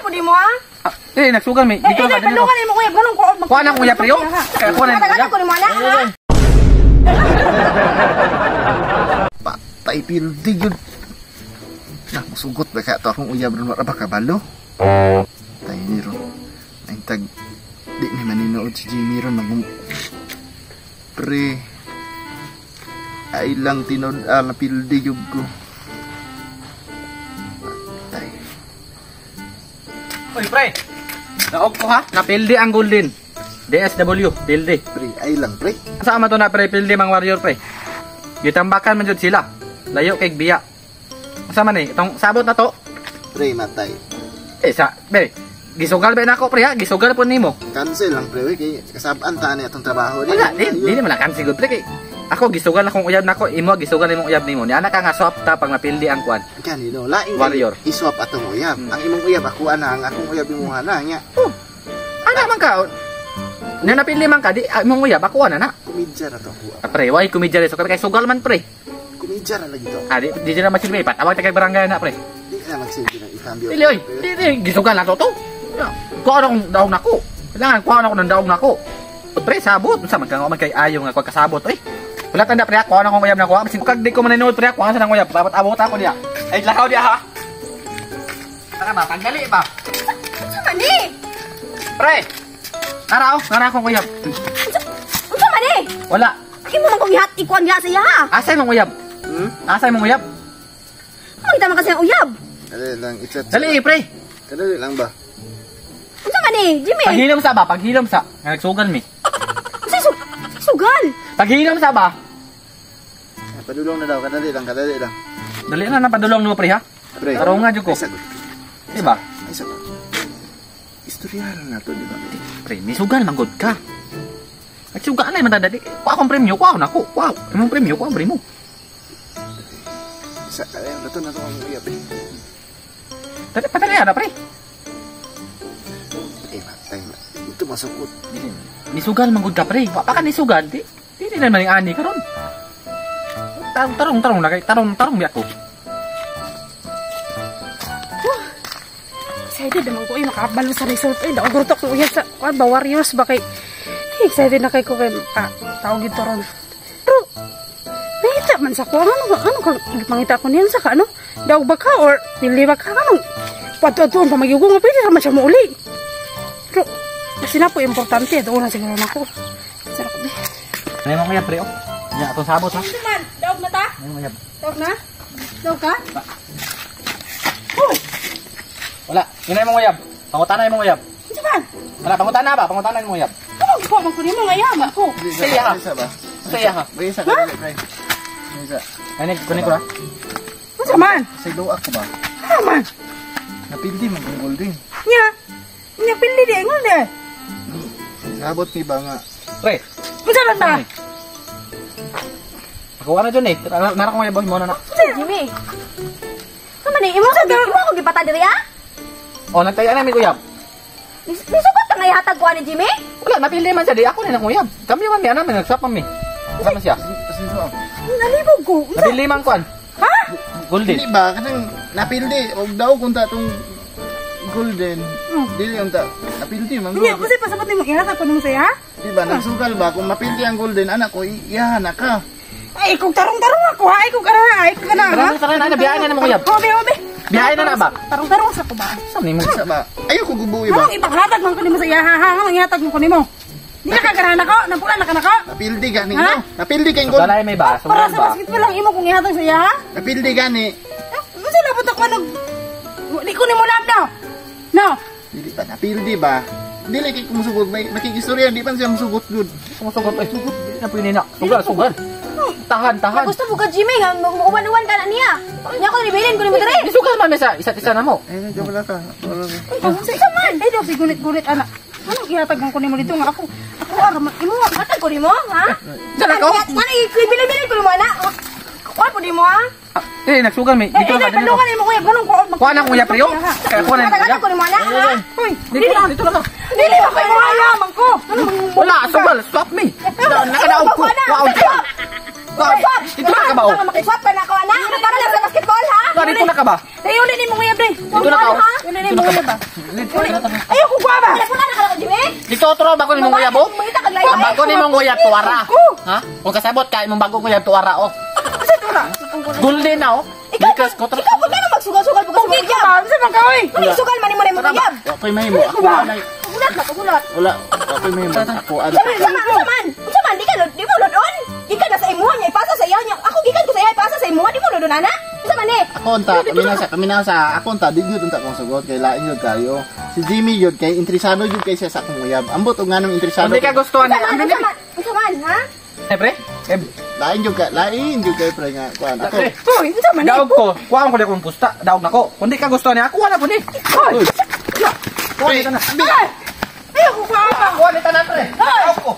po nimo ha. Eh, nagsugal mi. Eh, Dito eh, ka dali. palungan nimo uyab ganun ko. Kuha na akong uyab, pre, oh. Kaya kuha na akong Hatag uyab. ko nimo ana ha. Patay pildi yun. Nah, musugot ba kaya to akong uyab ron wala ba kabalo? Tayo ni ron. Ay tag di ni maninood si Jimmy ron magum. Pre. Ay lang tinod ah, napildi yun ko. Patay. Uy, pre. Naog ko ha. Napildi ang golden. DSW, pildi. Pre, ay lang pre. Sa ama to na pre, pildi mang warrior pre. Gitambakan man jud sila. Layo kay biya. Asa man eh, itong sabot na to. Pre, matay. Eh sa, pre, gisugal ba nako pre ha? Gisugal po nimo. Cancel lang pre, kay kasabaan ta ni atong trabaho. Wala, di, di naman na cancel gud pre kay. Ako gisugal akong uyab nako, imo gisugal imong uyab nimo. Ni anak ka nga swap ta pag napildi ang kwan. Kanino, laing Warrior. I-swap atong uyab. Ang imong uyab ako ana, ang akong uyab imuha na nya. Oh. Ana man ka. Nya napili man ka di ah, imong uyab ako ana na. Kumidya ra to ako. Ah, pre, why kumidya so kay sugal man pre. Kumidya ra lagi to. Ah, di di na masilbi pat. Awag ta kay barangay na pre. Di na magsilbi ng ikambyo. Dili oy, di di gisugal na to to. Ya, kuha na akong daog nako. Kailangan kuha na ako ng daog nako. Pre, sabot. Unsa man ka nga man kay ayo nga kuha kasabot oy. Wala tanda pre, kuha na akong uyab na kuha. Bisin kag di ko maninood pre, kuha sa nang uyab. Dapat abot ako diya. Ay lakaw diya ha. Tara ba, pagdali ba. Unsa man ni? Pre. Naraw, nara akong uyab. Unsa man ni? Wala. Imo man kong ihat ikuan diha sa iya ha. Asa imong uyab? Hmm? Asa imong uyab? Mangita man kasi ang uyab. Dali lang, i-chat. Dali pre. Kadali lang ba? Unsa man ni, Jimmy? Paghilom sa ba, paghilom sa. Nga nagsugal mi. Unsa sugal? Paghilom sa ba? Ay, padulong na daw, kadali lang, kadali lang. Dali na na padulong nimo pre ha. Pre. Tarong nga jud ko. Ay, sagot. Di ba? Ay, sagot. Istoryahan na to, di ba? Pre, nisugal man gud ka. At sugal na man dali. Kuha akong premyo, kuha na ko. Wow, imong premyo, kuha premyo. Sa, ay, nato na to ang uyab eh. Dali padali na pre. Eh, matay. Ito masukot. Nisugal man gud ka pre. Wa pa ka nisugal di. Di na man ani karon. Tarong tarong tarong na kay tarong tarong biya ko. Excited naman ko eh, makabalo sa result eh. Daog rutok ko uyab sa kuan ba Warriors ba kay excited na kay ko kay tawag ito ron. Pero nangita man sa ko ano ano ka pangita ko niyan sa ka ano? Daog ba ka or pili ba ka ano? Padto-adtoon pa magyugo nga pwede ra man siya mouli. Pero kasi na po importante doon na siguro nako. Sarap ko. Ano imong uyab pre oh? Nya atong sabot ha. Ano man? Daog na ta? Ano imong uyab? Daog na? Daog ka? Wala. Yun imong uyab. Pangutana imong uyab. Unsa man? Wala pangutana ba? Pangutana imong uyab. Ano ko man ko nimo nga yaman ko. Saya ha. Isa ba? Saya ha. Pre, isa kadali, pre. Isa. Ay kunin ko ha. Unsa man? Sa doak ko ba? Ano man? Napildi man kong golden. Nya. Nya pili di ngon di. Sabot ni ba nga? Pre. Unsa man ba? Ako na dyan eh. Nara ko uyab mo na na. Jimmy. Unsa man ni? Imo imo akong gipata diri ha? Oh, nagtaya na mi uyab. Nisugot ka nga ihatag ko ani Jimmy? Wala, napili man siya di. Ako na nang uyab. Kami man mi, ana man nagswap man mi. Sama siya. Pasensya. Nalibog ko. Unsa? Napili man kuan. Ha? Golden. Dili ba? Kanang napildi. Og daw kung ta tong golden. Dili ang ta. Napildi man Nya, gud. unsa pasabot nimo ihatag ko nimo sa iya? Di ba nagsugal ba kung mapildi ang golden anak ko iyahan na ka. Ay, kung tarong-tarong ako ha, ay kung kana, ay kung kana. Tara, tara, na, biyahe na nimo uyab. Obe, obe. Biyahe na na ba? Tarong-tarong sa ko ba? Sa nimo. Sa ba? Ayaw ko gubuwi ba? Anong ipanghatag man ko nimo sa iya ha? ha? Anong ihatag mo ko nimo? Di na kaganahan ako, napula na ka nako. Napildi gani Ha? no. Napildi kay gold. Sugalay may ba? Para Sugal sa ba? basketball lang imo kung ihatag sa iya ha? Napildi gani. Unsa labot ako nag Di ko nimo love no. No. Dili ba napildi ba? Dili kay kumusugot may makikistorya di pa siya musugot gud. Sumusugot oy. Sugot. Dili na pwede na. Sugal, sugal. Tahan, tahan. Gusto mo ka Jimmy nga muuwan-uwan ka na niya. Nya ko nibilin ko nimo diri. Di sugal man mi sa isa't isa na mo. Ay na wala ka. Wala ka. Unsa man? Ay do gulit-gulit ana. Anong ihatag man ko nimo dito nga ako? Ako ara man imo. Hatag ko nimo ha? Diyan ako. Ngano ibilin-bilin ko nimo ana? Kuha po nimo ha? Eh, nagsugal mi. Eh, Dito eh, na dali. palungan nimo uyab ganun ko. Kuha na akong uyab pre oh. Kaya kuha na imong Hatag uyab. ko nimo ana ha? Hoy, Dito lang, dito lang. dili ba ko imo yaman ko? Ano Wala, sugal, swap me. Nakadaog ko. Wow. Swap! Dito na ka ba oh? Makiswap ka na ako ana? Para lang sa basketball ha? Dito na ka ba? Dayunin nimo uyab dre. Dito na ka oh. Dayunin ni mo ba? Ayaw ko kuha ba? Wala na ka na, Jimmy. Dito tro bago ni mong uyab oh. Mangita kag layo. Ang bago ni mong uyab tuwara. Ha? Kung kasabot ka imong bago uyab tuwara oh. Sa tura. Golden na oh. Ikaw, Because ko ikaw pag gano'ng magsugal-sugal pag Pugit ka ba? Unsa man ka oy? Ano sugal man nimo na imong uyab? Wa ko'y mahimo. Ako anay. Pagulat ba, pagulat. Wala. Wa ko'y mahimo. Ako ana. Unsa man, unsa man? Unsa man di ka di mo lodon? Gikan na sa imuha niya ipasa sa iya niya. Ako gikan ko sa iya ipasa sa imuha, di mo lodon ana. Unsa man eh? Ako unta, kami na sa ako unta di gyud unta kong sugot kay lain gyud kayo. Si Jimmy gyud kay interesado gyud kay siya sa akong uyab. Ambot og nganong interesado. Hindi ka gustuhan Unsa ni. man, Ang unsa man? Unsa man, ha? Eh, pre. Eh, Lain gyud kay pre nga kuan. Ako. pre. Hoy, unsa man ni? Daog ko, kuha ko akong pusta, daog nako. Kung di ka gusto niya, kuha na po ni. Hoy. Kuha ni tanan. Ayaw ko kuha ba? Kuha ni tanan pre. Daog ko.